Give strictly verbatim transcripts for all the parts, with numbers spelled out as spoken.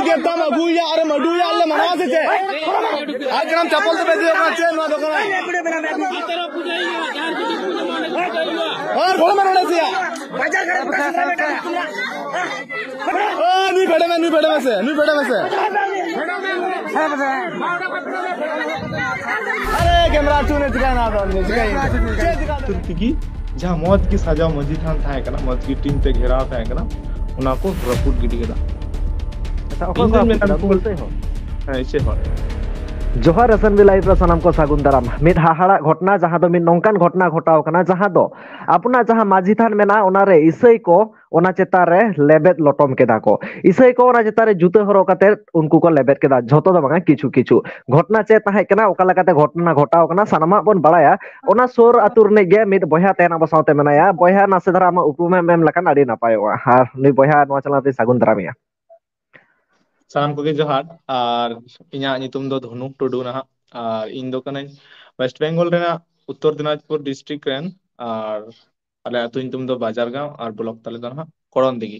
ᱪᱮᱫ ᱛᱟᱢ ᱟᱹᱜᱩᱭᱟ ᱟᱨᱮᱢ ᱟᱹᱰᱩᱭᱟ, ᱟᱞᱮ ᱢᱟᱱᱟᱣᱟ ᱥᱮ ᱪᱮᱫ? ᱟᱡ ᱠᱟᱱᱟᱢ ᱪᱟᱯᱚᱞ ᱛᱮᱯᱮ ᱤᱫᱤᱭᱟ ᱠᱟᱱᱟ ᱪᱮᱫ ᱱᱚᱣᱟ ᱫᱚ ᱠᱟᱱᱟ? ᱟᱨ ᱜᱚᱲᱚ ᱢᱮ ᱱᱚᱰᱮ ᱥᱮᱭᱟ᱾ ᱵᱟᱡᱟᱨ ᱜᱷᱟᱴ ᱨᱮ ᱛᱟᱦᱮᱸ ᱞᱮᱱᱟ᱾ ᱳ, ᱱᱩᱭ ᱯᱷᱮᱰᱮ ᱢᱮ, ᱱᱩᱭ ᱯᱷᱮᱰᱮ ᱢᱮᱥᱮ, ᱱᱩᱭ ᱯᱷᱮᱰᱮ ᱢᱮᱥᱮ᱾ ᱟᱨᱮ, camera ᱟᱹᱪᱩᱨ ᱨᱮ ᱪᱤᱠᱟᱹᱭᱮᱱᱟ ᱟᱫᱚ? ᱪᱤᱠᱟᱹᱭᱮᱱᱟ? ᱠᱷᱟᱹᱛᱤᱨ ᱛᱮᱜᱮ ᱡᱟᱦᱟᱸ ᱢᱚᱡᱽ ᱜᱮ ᱥᱟᱡᱟᱣ ᱢᱟᱹᱡᱷᱤ ᱛᱷᱟᱱ ᱛᱟᱦᱮᱸ ᱠᱟᱱᱟ, ᱢᱚᱡᱽ ᱜᱮ ᱴᱤᱱ ᱛᱮ ᱜᱷᱮᱨᱟᱣ ᱛᱟᱦᱮᱸ ᱠᱟᱱᱟ, ᱚᱱᱟ ᱠᱚ ᱨᱟᱹᱯᱩᱫ ᱜᱤᱰᱤ ᱠᱮᱫᱟ᱾ ᱟᱪᱪᱷᱟ, ᱚᱠᱚᱭ ᱤᱧ ᱠᱚ ᱫᱩᱧ ᱨᱟᱹᱯᱩᱫ ᱢᱮᱱᱟ ᱠᱮᱫᱟ? ᱱᱩᱠᱩ ᱩᱱᱠᱩ ᱤᱥᱟᱹᱭ ᱦᱚᱲ? ᱦᱮᱸ, ᱤᱥᱟᱹᱭ ᱦᱚᱲ᱾ ᱡᱚᱦᱟᱨ S M B Live ᱨᱮ ᱥᱟᱱᱟᱢ ᱠᱚ ᱥᱟᱹᱜᱩᱱ ᱫᱟᱨᱟᱢ᱾ ᱢᱤᱫ ᱦᱟᱦᱟᱲᱟᱜ ᱜᱷᱚᱴᱱᱟ, ᱡᱟᱦᱟᱸ ᱫᱚ ᱢᱤᱫ ᱱᱚᱝᱠᱟᱱ ᱜᱷᱚᱴᱱᱟ ᱜᱷᱚᱴᱟᱣ ᱠᱟᱱᱟ, ᱡᱟᱦᱟᱸ ᱫᱚ ᱟᱵᱚᱱᱟᱜ ᱡᱟᱦᱟᱸ ᱢᱟᱹᱡᱷᱤ ᱛᱷᱟᱱ ᱢᱮᱱᱟᱜᱼᱟ, ᱚᱱᱟᱨᱮ ᱤᱥᱟᱹᱭ ᱠᱚ ᱚᱱᱟ ᱪᱮᱛᱟᱱ ᱨᱮ ᱞᱮᱵᱮᱫ ᱞᱚᱴᱚᱢ ᱠᱮᱫᱟ ᱠᱚ᱾ ᱤᱥᱟᱹᱭ ᱠᱚ ᱚᱱᱟ ᱪᱮᱛᱟᱱ ᱨᱮ ᱡᱩᱛᱟᱹ ᱦᱚᱨᱚᱜ ᱠᱟᱛᱮ ᱩᱱᱠᱩ ᱠᱚ ᱞᱮᱵᱮᱫ ᱠᱮᱫᱟ, ᱡᱷᱚᱛᱚ ᱫᱚ ᱵᱟᱝᱟ, ᱠᱤᱪᱷᱩ ᱠᱤᱪᱷᱩ᱾ ᱜᱷᱚᱴᱱᱟ ᱪᱮᱫ ᱛᱟᱦᱮᱸ ᱠᱟᱱᱟ, ᱚᱠᱟ ᱞᱮᱠᱟᱛᱮ ᱜᱷᱚᱴᱱᱟ ᱜᱷᱚᱴᱟᱣ ᱠᱟᱱᱟ, ᱥᱟᱱᱟᱢᱟᱜ ᱵᱚᱱ ᱵᱟᱲᱟᱭᱟ᱾ ᱚᱱᱟ ᱥᱩᱨ ᱟᱹᱛᱩ ᱨᱤᱱᱤᱡ ᱜᱮ ᱢᱤᱫ ᱵᱚᱭᱦᱟ ᱛᱮᱦᱮᱧ ᱟᱵᱚ ᱥᱟᱶᱛᱮ ᱢᱮᱱᱟᱭᱟ᱾ ᱵᱚᱭᱦᱟ, ᱱᱟᱥᱮ ᱫᱷᱟᱨᱟ ᱟᱢᱟᱜ ᱩᱯᱨᱩᱢᱮᱢ ᱮᱢ ᱞᱮᱠᱷᱟᱱ ᱟᱹᱰᱤ ᱱᱟᱯᱟᱭᱚᱜᱼᱟ, ᱟᱨ ᱱᱩᱭ ᱵᱚᱭᱦᱟ ᱱᱚᱣᱟ ᱪᱟᱱᱮᱞ ᱛᱮ ᱥᱟᱹᱜᱩᱱ ᱫᱟᱨᱟᱢᱮᱭᱟ᱾ ᱥᱟᱱᱟᱢ ᱠᱚᱜᱮ ᱡᱚᱦᱟᱨ᱾ ᱟᱨ ᱤᱧᱟᱹᱜ ᱧᱩᱛᱩᱢ ᱫᱚ ᱫᱷᱚᱱᱩ ᱴᱩᱰᱩ ᱱᱟᱦᱟᱜ᱾ ᱟᱨ ᱤᱧ ᱫᱚ ᱠᱟᱹᱱᱟᱹᱧ ᱳᱭᱮᱥᱴ ᱵᱮᱝᱜᱚᱞ ᱨᱮᱱᱟᱜ ᱩᱛᱛᱚᱨ ᱫᱤᱱᱟᱡᱽᱯᱩᱨ ᱰᱤᱥᱴᱨᱤᱠᱴ ᱨᱮᱱ᱾ ᱟᱨ ᱟᱞᱮ ᱟᱹᱛᱩ ᱧᱩᱛᱩᱢ ᱫᱚ ᱵᱟᱡᱟᱨ ᱜᱟᱸᱣ ᱟᱨ ᱵᱞᱚᱠ ᱛᱟᱞᱮ ᱫᱚ ᱱᱟᱦᱟᱜ ᱠᱚᱲᱚᱱ ᱫᱤᱜᱷᱤ᱾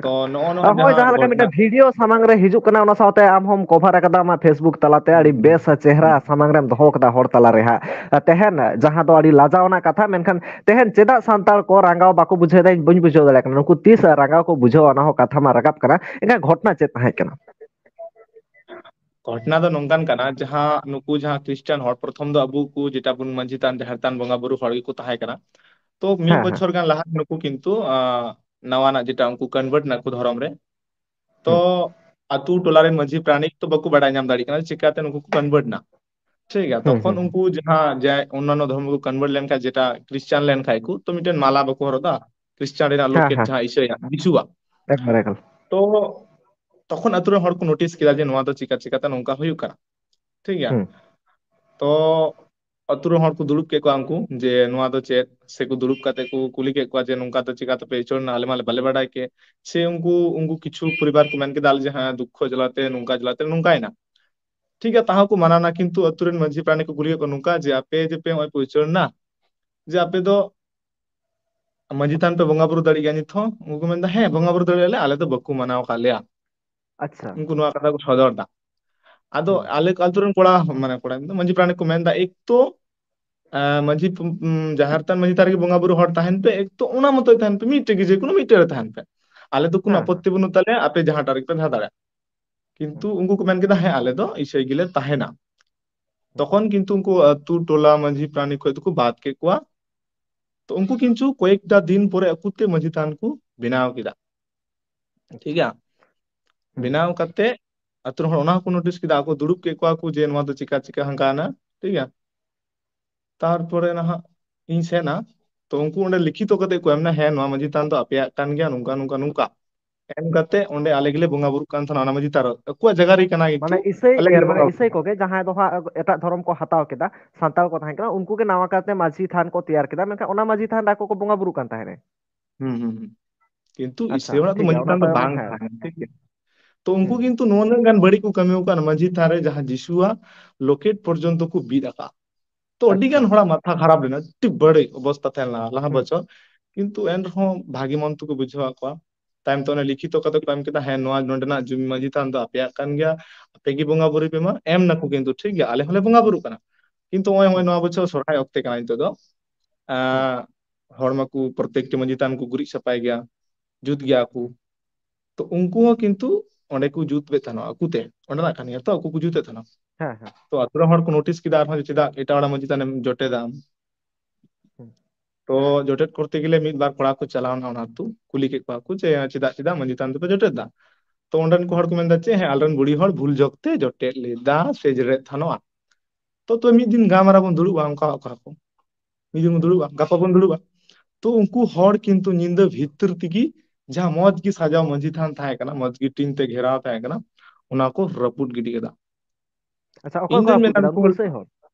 ᱛᱚ ᱱᱚᱜᱼᱚ ᱱᱚᱣᱟ ᱟᱨ ᱦᱚᱸᱜᱼᱚᱭ ᱡᱟᱦᱟᱸ ᱡᱟᱦᱟᱸ ᱞᱮᱠᱟ ᱜᱷᱚᱴᱱᱟ ᱢᱤᱫᱴᱮᱱ ᱵᱷᱤᱰᱤᱭᱳ ᱥᱟᱢᱟᱝ ᱨᱮ ᱦᱤᱡᱩᱜ ᱠᱟᱱᱟ, ᱚᱱᱟ ᱥᱟᱶᱛᱮ ᱟᱢ ᱦᱚᱸᱢ ᱠᱚᱵᱷᱟᱨ ᱟᱠᱟᱫᱟ ᱟᱢᱟᱜ Facebook ᱛᱟᱞᱟᱛᱮ, ᱟᱹᱰᱤ ᱵᱮᱥ ᱪᱮᱦᱨᱟ ᱥᱟᱢᱟᱝ ᱨᱮᱢ ᱫᱚᱦᱚ ᱠᱟᱫᱟ ᱦᱚᱲ ᱛᱟᱞᱟᱨᱮ ᱦᱟᱸᱜ᱾ ᱛᱮᱦᱮᱧ ᱡᱟᱦᱟᱸ ᱫᱚ ᱟᱹᱰᱤ ᱞᱟᱡᱟᱣ ᱨᱮᱱᱟᱜ ᱠᱟᱛᱷᱟ, ᱢᱮᱱᱠᱷᱟᱱ ᱛᱮᱦᱮᱧ ᱪᱮᱫᱟᱜ ᱥᱟᱱᱛᱟᱲ ᱠᱚ ᱨᱟᱸᱜᱟᱣ ᱵᱟᱠᱚ ᱵᱩᱡᱷᱟᱹᱣ ᱫᱟ, ᱤᱧ ᱵᱟᱹᱧ ᱵᱩᱡᱷᱟᱹᱣ ᱫᱟᱲᱮᱭᱟᱜ ᱠᱟᱱᱟ᱾ ᱱᱩᱠᱩ ᱛᱤᱥ ᱨᱟᱸᱜᱟᱣ ᱠᱚ ᱵᱩᱡᱷᱟᱹᱣᱟ, ᱚᱱᱟ ᱦᱚᱸ ᱠᱟᱛᱷᱟ ᱢᱟ ᱨᱟᱠᱟᱵ ᱠᱟᱱᱟ᱾ ᱮᱱᱠᱷᱟᱱ ᱜᱷᱚᱴᱱᱟ ᱪᱮᱫ ᱛᱟᱦᱮᱸ ᱠᱟᱱᱟ? ᱜᱷᱚᱴᱱᱟ ᱫᱚ ᱱᱚᱝᱠᱟᱱ ᱠᱟᱱᱟ, ᱡᱟᱦᱟᱸ ᱱᱩᱠᱩ ᱡᱟᱦᱟᱸ ᱠᱷᱨᱤᱥᱴᱟᱱ ᱦᱚᱲ, ᱯᱨᱚᱛᱷᱚᱢ ᱫᱚ ᱟᱵᱚ ᱠᱚ ᱡᱮᱴᱟ ᱵᱚᱱ ᱢᱟᱹᱡᱷᱤ ᱛᱷᱟᱱ, ᱡᱟᱦᱮᱨ ᱛᱷᱟᱱ ᱵᱚᱸᱜᱟ ᱵᱩᱨᱩ ᱦᱚᱲ ᱜᱮᱠᱚ ᱛᱟᱦᱮᱸ ᱠᱟᱱᱟ᱾ ᱛᱚ ᱢᱤᱫ ᱦᱮᱸ, ᱦᱮᱸ᱾ ᱵᱚᱪᱷᱚᱨ ᱜᱟᱱ ᱞᱟᱦᱟ ᱱᱩᱠᱩ ᱠᱤᱱᱛᱩ, ᱟᱸ, ᱱᱟᱣᱟᱱᱟᱜ ᱡᱮᱴᱟ ᱩᱱᱠᱩ convert ᱱᱟ ᱠᱚ ᱫᱷᱚᱨᱚᱢ ᱨᱮ᱾ ᱛᱚ ᱦᱩᱸ᱾ ᱟᱛᱳ ᱴᱚᱞᱟ ᱨᱮᱱ ᱢᱟᱹᱡᱷᱤ ᱯᱟᱨᱟᱱᱤᱠ ᱛᱚ ᱵᱟᱠᱚ ᱵᱟᱰᱟᱭ ᱧᱟᱢ ᱫᱟᱲᱮᱭᱟᱜ ᱠᱟᱱᱟ ᱪᱤᱠᱟᱛᱮ ᱱᱩᱠᱩ ᱠᱚ convert ᱱᱟ᱾ ᱴᱷᱤᱠ ᱜᱮᱭᱟ, ᱦᱩᱸ, ᱛᱚᱠᱷᱚᱱ ᱦᱩᱸ, ᱦᱩᱸ᱾ ᱩᱱᱠᱩ ᱡᱟᱦᱟᱸ ᱡᱮ ᱚᱱᱱᱟᱱᱚ ᱫᱷᱚᱨᱢᱚ ᱠᱚ convert ᱞᱮᱱᱠᱷᱟᱱ, ᱡᱮᱴᱟ ᱠᱷᱨᱤᱥᱴᱟᱱ ᱞᱮᱱᱠᱷᱟᱱ ᱠᱚ, ᱛᱚ ᱢᱤᱫᱴᱮᱱ ᱢᱟᱞᱟ ᱵᱟᱠᱚ ᱦᱚᱨᱚᱜ ᱫᱟ, ᱠᱷᱨᱤᱥᱴᱟᱱ ᱨᱮᱱᱟᱜ ᱦᱮᱸ, ᱞᱳᱠᱮᱴ ᱦᱮᱸ᱾ ᱡᱟᱦᱟᱸ ᱤᱥᱟᱹᱭᱟᱜ, ᱡᱤᱥᱩᱣᱟᱜ᱾ ᱮᱠᱵᱟᱨ, ᱮᱠᱟᱞ᱾ ᱛᱚ ᱛᱚᱠᱷᱚᱱ ᱟᱛᱳ ᱨᱮᱱ ᱦᱚᱲ ᱠᱚ ᱱᱳᱴᱤᱥ ᱠᱮᱫᱟ ᱡᱮ ᱱᱚᱣᱟ ᱫᱚ ᱪᱤᱠᱟ ᱪᱤᱠᱟᱛᱮ ᱱᱚᱝᱠᱟ ᱦᱩᱭᱩᱜ ᱠᱟᱱᱟ᱾ ᱴᱷᱤᱠ ᱜᱮᱭᱟ? ᱦᱩᱸ᱾ ᱛᱚ ᱟᱛᱳ ᱨᱮᱱ ᱦᱚᱲ ᱠᱚ ᱫᱩᱲᱩᱵ ᱠᱮᱫ ᱠᱚᱣᱟ ᱩᱱᱠᱩ, ᱡᱮ ᱱᱚᱣᱟ ᱫᱚ ᱪᱮᱫ? ᱥᱮᱠᱚ ᱫᱩᱲᱩᱵ ᱠᱟᱛᱮ ᱠᱚ ᱠᱩᱞᱤ ᱠᱮᱫ ᱠᱚᱣᱟ ᱡᱮ ᱱᱚᱝᱠᱟ ᱫᱚ ᱪᱤᱠᱟ ᱛᱮᱯᱮ ᱩᱪᱟᱹᱲ ᱮᱱᱟ, ᱟᱞᱮ ᱢᱟ ᱵᱟᱞᱮ ᱵᱟᱰᱟᱭ ᱠᱮ᱾ ᱥᱮ ᱩᱱᱠᱩ, ᱩᱱᱠᱩ ᱠᱤᱪᱷᱩ ᱯᱚᱨᱤᱵᱟᱨ ᱠᱚ ᱢᱮᱱ ᱠᱮᱫᱟ, ᱟᱞᱮ ᱡᱟᱦᱟᱸ ᱫᱩᱠᱠᱷᱚ ᱡᱟᱞᱟᱛᱮ ᱱᱚᱝᱠᱟ ᱡᱟᱞᱟᱛᱮ ᱱᱚᱝᱠᱟᱭᱮᱱᱟ᱾ ᱴᱷᱤᱠ ᱜᱮᱭᱟ, ᱛᱟᱦᱟᱣ ᱠᱚ ᱢᱟᱱᱟᱣ ᱮᱱᱟ, ᱠᱤᱱᱛᱩ ᱟᱛᱳ ᱨᱮᱱ ᱢᱟᱹᱡᱷᱤ ᱯᱟᱨᱟᱱᱤᱠ ᱠᱚ ᱠᱩᱞᱤ ᱠᱮᱫ ᱠᱚᱣᱟ ᱱᱚᱝᱠᱟ ᱡᱮ, "ᱟᱯᱮ ᱡᱮ ᱯᱮ ᱱᱚᱜᱼᱚᱭ ᱯᱮ ᱩᱪᱟᱹᱲ ᱮᱱᱟ, ᱡᱮ ᱟᱯᱮ ᱫᱚ ᱢᱟᱹᱡᱷᱤ ᱛᱷᱟᱱ ᱯᱮ ᱵᱚᱸᱜᱟ ᱵᱩᱨᱩ ᱫᱟᱲᱮᱭᱟᱜ ᱜᱮᱭᱟ ᱱᱤᱛ ᱦᱚᱸ?" ᱩᱱᱠᱩ ᱠᱚ ᱢᱮᱱᱫᱟ, "ᱦᱮᱸ, ᱵᱚᱸᱜᱟ ᱵᱩᱨᱩ ᱫᱟᱲᱮᱭᱟᱜ ᱟᱞᱮ, ᱟᱞᱮ ᱫᱚ ᱵᱟᱠᱚ ᱢᱟᱱᱟᱣ ᱟᱠᱟᱫ ᱞᱮᱭᱟ᱾" ᱟᱪᱪᱷᱟ᱾ ᱩᱱᱠᱩ ᱱᱚᱣᱟ ᱠᱟᱛᱷᱟ ᱠᱚ ᱥᱚᱫᱚᱨ ᱫᱟ᱾ ᱟᱫᱚ ᱦᱩᱸ᱾ ᱟᱞᱮ ᱟᱹᱛᱩ ᱨᱮᱱ ᱠᱚᱲᱟ, ᱢᱟᱱᱮ ᱠᱚᱲᱟ, ᱢᱟᱹᱡᱷᱤ ᱯᱟᱨᱟᱱᱤᱠ ᱠᱚ ᱢᱮᱱ ᱫᱟ, ᱮᱠ ᱛᱚ, ᱟᱸ, ᱢᱟᱹᱡᱷᱤ ᱯ-, ᱩᱸ, ᱡᱟᱦᱮᱨ ᱛᱷᱟᱱ ᱢᱟᱹᱡᱷᱤ ᱛᱷᱟᱱ ᱨᱮᱜᱮ ᱵᱚᱸᱜᱟ ᱵᱩᱨᱩ ᱦᱚᱲ ᱛᱟᱦᱮᱱ ᱯᱮ, ᱮᱠ ᱛᱚ ᱚᱱᱟ ᱢᱚᱛᱚᱭ ᱛᱟᱦᱮᱱ ᱯᱮ, ᱢᱤᱫᱴᱮᱡ ᱜᱮ, ᱡᱮᱠᱳᱱᱳ ᱢᱤᱫᱴᱮᱡ ᱨᱮ ᱛᱟᱦᱮᱱ ᱯᱮ᱾ ᱟᱞᱮ ᱫᱚ ᱠᱳᱱᱳ ᱦᱮᱸ, ᱦᱮᱸ᱾ ᱟᱯᱚᱛᱛᱤ ᱵᱟᱹᱱᱩᱜ ᱛᱟᱞᱮᱭᱟ, ᱟᱯᱮ ᱡᱟᱦᱟᱸᱴᱟᱜ ᱨᱮᱜᱮ ᱯᱮ ᱛᱟᱦᱮᱸ ᱫᱟᱲᱮᱭᱟᱜᱼᱟ᱾ ᱠᱤᱱᱛᱩ ᱦᱩᱸ᱾ ᱩᱱᱠᱩ ᱠᱚ ᱢᱮᱱ ᱠᱮᱫᱟ, "ᱦᱮᱸ, ᱟᱞᱮ ᱫᱚ ᱤᱥᱟᱹᱭ ᱜᱮᱞᱮ ᱛᱟᱦᱮᱱᱟ᱾" ᱦᱩᱸ᱾ ᱛᱚᱠᱷᱚᱱ ᱠᱤᱱᱛᱩ ᱩᱱᱠᱩ ᱟᱹᱛᱩ ᱴᱚᱞᱟ ᱢᱟᱹᱡᱷᱤ ᱯᱟᱨᱟᱱᱤᱠ ᱠᱷᱚᱡ ᱫᱚᱠᱚ ᱵᱟᱫ ᱠᱮᱫ ᱠᱚᱣᱟ᱾ ᱛᱚ ᱩᱱᱠᱩ ᱠᱤᱱᱛᱩ ᱠᱚᱭᱮᱠᱴᱟ ᱫᱤᱱ ᱯᱚᱨᱮ ᱟᱠᱚ ᱛᱮ ᱢᱟᱹᱡᱷᱤ ᱛᱷᱟᱱ ᱠᱚ ᱵᱮᱱᱟᱣ ᱠᱮᱫᱟ᱾ ᱴᱷᱤᱠ ᱜᱮᱭᱟ? ᱦᱩᱸ᱾ ᱵᱮᱱᱟᱣ ᱠᱟᱛᱮ ᱟᱹᱛᱩ ᱨᱮᱱ ᱦᱚᱲ ᱚᱱᱟ ᱦᱚᱸᱠᱚ ᱱᱳᱴᱤᱥ ᱠᱮᱫᱟ, ᱟᱠᱚ ᱫᱩᱲᱩᱵ ᱠᱮᱫ ᱠᱚᱣᱟ ᱠᱚ ᱡᱮ ᱱᱚᱣᱟ ᱫᱚ ᱪᱤᱠᱟ ᱪᱤᱠᱟ ᱦᱟᱱᱠᱟ ᱦᱟᱱᱟ, ᱴᱷᱤᱠ ᱜᱮᱭᱟ? ᱛᱟᱨᱯᱚᱨᱮ ᱱᱟᱦᱟᱜ ᱤᱧ ᱥᱮᱱᱟ, ᱛᱚ ᱩᱱᱠᱩ ᱚᱸᱰᱮ ᱞᱤᱠᱷᱤᱛᱚ ᱠᱟᱛᱮ ᱠᱚ ᱮᱢ ᱮᱱᱟ, "ᱦᱮᱸ, ᱱᱚᱣᱟ ᱢᱟᱹᱡᱷᱤ ᱛᱷᱟᱱ ᱫᱚ ᱟᱯᱮᱭᱟᱜ ᱠᱟᱱ ᱜᱮᱭᱟ, ᱱᱚᱝᱠᱟ, ᱱᱚᱝᱠᱟ, ᱱᱚᱝᱠᱟ᱾" ᱮᱢ ᱠᱟᱛᱮ ᱚᱸᱰᱮ ᱟᱞᱮ ᱜᱮᱞᱮ ᱵᱚᱸᱜᱟ ᱵᱩᱨᱩᱜ ᱠᱟᱱ ᱛᱟᱦᱮᱱᱟ, ᱚᱱᱟ ᱢᱟᱹᱡᱷᱤ ᱛᱷᱟᱱ ᱨᱮ᱾ ᱟᱠᱚᱣᱟᱜ ᱡᱟᱭᱜᱟ ᱨᱮ ᱠᱟᱱᱟ ᱠᱤᱱᱛᱩ, ᱢᱟᱱᱮ ᱤᱥᱟᱹᱭ, ᱟᱞᱮ ᱜᱮᱞᱮ ᱢᱟᱱᱮ ᱵᱚᱸᱜᱟ ᱵᱩᱨᱩᱜ ᱤᱥᱟᱹᱭ ᱠᱟᱱᱟ᱾ ᱠᱚᱜᱮ ᱡᱟᱦᱟᱸᱭ ᱫᱚ ᱦᱟᱸᱜ ᱮᱴᱟᱜ ᱫᱷᱚᱨᱚᱢ ᱠᱚ ᱦᱟᱛᱟᱣ ᱠᱮᱫᱟ, ᱥᱟᱱᱛᱟᱲ ᱠᱚ ᱛᱟᱦᱮᱸ ᱠᱟᱱᱟ, ᱩᱱᱠᱩ ᱜᱮ ᱱᱟᱣᱟ ᱠᱟᱨᱛᱮ ᱢᱟᱹᱡᱷᱤ ᱛᱷᱟᱱ ᱠᱚ ᱛᱮᱭᱟᱨ ᱠᱮᱫᱟ, ᱢᱮᱱᱠᱷᱟᱱ ᱚᱱᱟ ᱢᱟᱹᱡᱷᱤ ᱛᱷᱟᱱ ᱨᱮ ᱟᱠᱚ ᱠᱚ ᱵᱚᱸᱜᱟ ᱵᱩᱨᱩᱜ ᱠᱟᱱ ᱛᱟᱦᱮᱸᱱᱟ᱾ ᱦᱩᱸ, ᱦᱩᱸ, ᱦᱩᱸ᱾ ᱠᱤᱱᱛᱩ ᱟᱪᱪᱷᱟ, ᱤᱥᱟᱹᱭ ᱦᱚᱲᱟᱜ ᱫᱚ ᱴᱷᱤᱠ ᱜᱮᱭᱟ, ᱢᱟᱹᱡᱷᱤ ᱚᱱᱟ ᱛᱷᱟᱱ ᱫᱚ ᱫᱚ ᱵᱟᱝ ᱦᱮᱸ᱾ ᱛᱟᱦᱮᱸᱱᱟ, ᱴᱷᱤᱠ ᱜᱮᱭᱟ᱾ ᱛᱚ ᱩᱱᱠᱩ ᱦᱩᱸ᱾ ᱠᱤᱱᱛᱩ ᱱᱩᱱᱟᱹᱜ ᱜᱟᱱ ᱵᱟᱹᱲᱤᱡ ᱠᱚ ᱠᱟᱹᱢᱤ ᱟᱠᱟᱫ, ᱢᱟᱹᱡᱷᱤ ᱛᱷᱟᱱ ᱨᱮ ᱡᱟᱦᱟᱸ ᱡᱤᱥᱩᱣᱟᱜ ᱞᱚᱠᱮᱴ ᱯᱚᱨᱡᱚᱱᱛᱚ ᱠᱚ ᱵᱤᱫ ᱟᱠᱟᱫ᱾ ᱛᱚ ᱟᱹᱰᱤ ᱟᱪᱪᱷᱟ᱾ ᱜᱟᱱ ᱦᱚᱲᱟᱜ ᱢᱟᱛᱷᱟ ᱠᱷᱟᱨᱟᱯ ᱞᱮᱱᱟ, ᱟᱹᱰᱤ ᱵᱟᱹᱲᱤᱡ ᱚᱵᱚᱥᱛᱟ ᱛᱟᱦᱮᱸ ᱞᱮᱱᱟ ᱞᱟᱦᱟ ᱦᱩᱸ᱾ ᱵᱚᱪᱷᱚᱨ᱾ ᱠᱤᱱᱛᱩ ᱮᱱ ᱨᱮᱦᱚᱸ ᱵᱷᱟᱜᱤ ᱢᱚᱱ ᱛᱮᱠᱚ ᱵᱩᱡᱷᱟᱹᱣᱟᱫ ᱠᱚᱣᱟ᱾ ᱛᱟᱭᱚᱢ ᱛᱮ ᱚᱱᱮ ᱞᱤᱠᱷᱤᱛᱚ ᱠᱟᱛᱮ ᱠᱚ ᱮᱢ ᱠᱮᱫᱟ, "ᱦᱮᱸ, ᱱᱚᱣᱟ ᱱᱚᱸᱰᱮᱱᱟᱜ ᱡᱩᱢᱤ ᱢᱟᱹᱡᱷᱤ ᱛᱷᱟᱱ ᱫᱚ ᱟᱯᱮᱭᱟᱜ ᱠᱟᱱ ᱜᱮᱭᱟ, ᱟᱯᱮ ᱜᱮ ᱵᱚᱸᱜᱟ ᱵᱩᱨᱩᱭ ᱯᱮ ᱢᱟ", ᱮᱢ ᱱᱟᱠᱚ ᱠᱤᱱᱛᱩ, ᱴᱷᱤᱠ ᱜᱮᱭᱟ, ᱟᱞᱮ ᱦᱚᱸᱞᱮ ᱵᱚᱸᱜᱟ ᱵᱩᱨᱩᱜ ᱠᱟᱱᱟ᱾ ᱠᱤᱱᱛᱩ ᱱᱚᱜᱼᱚᱭ, ᱱᱚᱜᱼᱚᱭ ᱦᱩᱸ᱾ ᱱᱚᱣᱟ ᱵᱚᱪᱷᱚᱨ ᱥᱚᱨᱦᱟᱭ ᱚᱠᱛᱮ ᱠᱟᱱᱟ ᱱᱤᱛᱚᱜ ᱫᱚ, ᱦᱩᱸ᱾ ᱟᱸ, ᱦᱚᱲ ᱢᱟᱠᱚ ᱯᱨᱚᱛᱮᱠᱴᱤ ᱢᱟᱹᱡᱷᱤ ᱛᱷᱟᱱ ᱠᱚ ᱜᱩᱨᱤᱡ ᱥᱟᱯᱷᱟᱭ ᱜᱮᱭᱟ, ᱡᱩᱛ ᱜᱮᱭᱟ ᱠᱚ᱾ ᱛᱚ ᱩᱱᱠᱩ ᱦᱚᱸ ᱠᱤᱱᱛᱩ ᱚᱸᱰᱮ ᱠᱚ ᱡᱩᱛ ᱞᱮᱫ ᱛᱟᱦᱮᱱᱟ ᱟᱠᱚᱛᱮ, ᱚᱸᱰᱮᱱᱟᱜ ᱠᱟᱱ ᱜᱮᱭᱟ ᱛᱚ, ᱟᱠᱚ ᱠᱚ ᱡᱩᱛ ᱮᱫ ᱛᱟᱦᱮᱱᱟ᱾ ᱦᱮᱸ, ᱦᱮᱸ᱾ ᱛᱚ ᱟᱛᱳ ᱨᱮᱱ ᱦᱚᱲ ᱠᱚ ᱱᱳᱴᱤᱥ ᱠᱮᱫᱟ ᱟᱨᱦᱚᱸ, ᱡᱮ ᱪᱮᱫᱟᱜ ᱮᱴᱟᱜ ᱦᱚᱲᱟᱜ ᱢᱟᱹᱡᱷᱤ ᱛᱷᱟᱱᱮᱢ ᱡᱚᱴᱮᱫᱟ ᱟᱢ? ᱦᱩᱸ᱾ ᱛᱚ ᱡᱚᱴᱮᱫ ᱠᱚᱨᱛᱮ ᱜᱮᱞᱮ ᱢᱤᱫ ᱵᱟᱨ ᱠᱚᱲᱟ ᱠᱚ ᱪᱟᱞᱟᱣ ᱮᱱᱟ ᱚᱱᱟ ᱟᱹᱛᱩ, ᱠᱩᱞᱤ ᱠᱮᱫ ᱠᱚᱣᱟ ᱠᱚ ᱡᱮ, "ᱪᱮᱫᱟᱜ, ᱪᱮᱫᱟᱜ ᱢᱟᱹᱡᱷᱤ ᱛᱷᱟᱱ ᱫᱚᱯᱮ ᱡᱚᱴᱮᱫ ᱫᱟ?" ᱛᱚ ᱚᱸᱰᱮᱱ ᱠᱚ ᱦᱚᱲ ᱠᱚ ᱢᱮᱱᱫᱟ ᱪᱮᱫ, "ᱦᱮᱸ, ᱟᱞᱮᱨᱮᱱ ᱵᱩᱲᱦᱤ ᱦᱚᱲ ᱵᱷᱩᱞ ᱡᱚᱜ ᱛᱮ ᱡᱚᱴᱮᱫ ᱞᱮᱫᱟ, ᱥᱮ ᱡᱮᱨᱮᱫ ᱛᱷᱟᱱᱚᱜᱼᱟ᱾" ᱛᱚ, ᱛᱚ ᱢᱤᱫ ᱫᱤᱱ ᱜᱟᱞᱢᱟᱨᱟᱣ ᱵᱚᱱ ᱫᱩᱲᱩᱵᱼᱟ, ᱚᱱᱠᱟ ᱠᱚ ᱦᱚᱲ ᱠᱚ᱾ ᱢᱤᱫ ᱫᱤᱱ ᱵᱚᱱ ᱫᱩᱲᱩᱵᱼᱟ, ᱜᱟᱯᱟ ᱵᱚᱱ ᱫᱩᱲᱩᱵᱼᱟ᱾ ᱛᱚ ᱩᱱᱠᱩ ᱦᱚᱲ ᱠᱤᱱᱛᱩ ᱧᱤᱫᱟᱹ ᱵᱷᱤᱛᱤᱨ ᱛᱮᱜᱮ ᱡᱟᱦᱟᱸ ᱢᱚᱡᱽ ᱜᱮ ᱥᱟᱡᱟᱣ ᱢᱟᱹᱡᱷᱤ ᱛᱷᱟᱱ ᱛᱟᱦᱮᱸ ᱠᱟᱱᱟ, ᱢᱚᱡᱽ ᱜᱮ ᱴᱤᱱ ᱛᱮ ᱜᱷᱮᱨᱟᱣ ᱛᱟᱦᱮᱸ ᱠᱟᱱᱟ, ᱚᱱᱟ ᱠᱚ ᱨᱟᱹᱯᱩᱫ ᱜᱤᱰᱤ ᱠᱮᱫᱟ᱾ ᱟᱪᱪᱷᱟ, ᱚᱠᱚᱭ ᱤᱧ ᱠᱚ ᱫᱩᱧ ᱨᱟᱹᱯᱩᱫ ᱢᱮᱱᱟ ᱠᱮᱫᱟ? ᱱᱩᱠᱩ ᱩᱱᱠᱩ ᱦᱚᱲ, ᱤᱥᱟᱹᱭ ᱦᱚᱲ?